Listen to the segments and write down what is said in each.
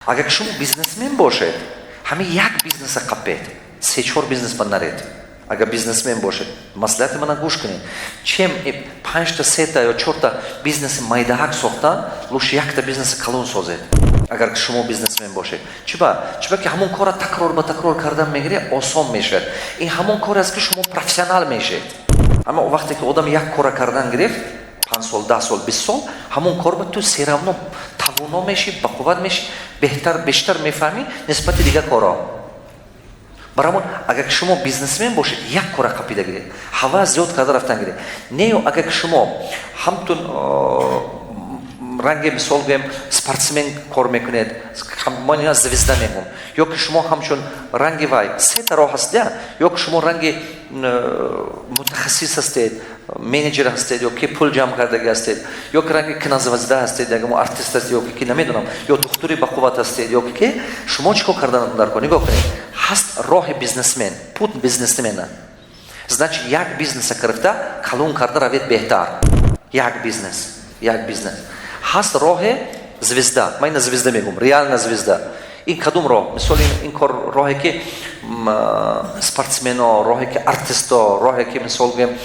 Агар ки шумо бизнесмен бошед, ҳамин як бизнеса қапед, се чор бизнес ба наред. Агар бизнесмен бошед, маслиҳати мана гӯш кунед: чем панҷта, сета ё чорта бизнеси майдаҳак сохтан, лучше якта бизнеси калон созед. Агар ки шумо бизнесмен бошед, чиба? Чиба ки ҳамон корра такрор ба такрор кардан мегирӣ, осон мешавад. Ин ҳамон коре аст, ки шумо профессионал мешавед. Ама вақте ки одам як кора кардан гирифт, 5 сол, 10 сол, 20 сол, ҳамон кор ба ту всё равно тавоно мешӣ, бақувват мешӣ, беҳтар, бештар мефаҳмӣ нисбати дигар корҳо. Барамон, агар ки шумо бизнесмен бошед, як кора қапида гиред, ҳава зиёд карда рафтан гиред. Нею агар ки шумо ҳамтун ранге, мисол гӯем, спортсмен кор мекунед, ман звезда мегӯм, ё ки шумо ҳамчун ранги вай, сета роҳ ҳаст, ё ки шумо ранги мутахассис ҳастед, менеҷер ҳастед, ё ки пул ҷамъ кардагӣ ҳастед, ё ки ранги кинозвезда ҳастед, ягмо артист ҳастед, ё ки намедонам, ё духтури бақувват ҳастед, ё ки шумо чӣ кор кардан дар кор. Нигоҳ кунед, ҳаст роҳи бизнесмен, путь бизнесмена. Значит, як бизнеса гирифта, калон карда равед беҳтар. Як бизнес, як бизнес. Ҳаст роҳе звезда, ман ина звезда мегӯм, реально звезда. Ин кадом роҳ? Мисол, ин кор роҳе ки спортсмено, роҳе ки артисто, роҳе ки, мисол гӯем,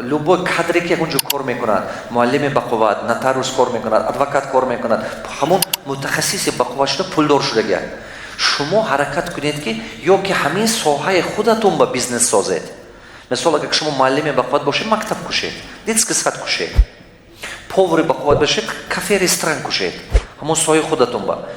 любой кадре ки ягон ҷо кор мекунад, муаллими бақувват, нотариус кор мекунад, адвокат кор мекунад, ҳамон мутахассиси бақувват шуда, пулдор шудагия. Шумо ҳаракат кунед, ки ё ки ҳамин соҳаи худатон ба бизнес созед. Мисол, агар шумо муаллими бақувват бошед, мактаб кушед, детский сад кушед, повари бақувват бошед, кафе, ресторан кушед, ҳамон соҳаи худатон ба.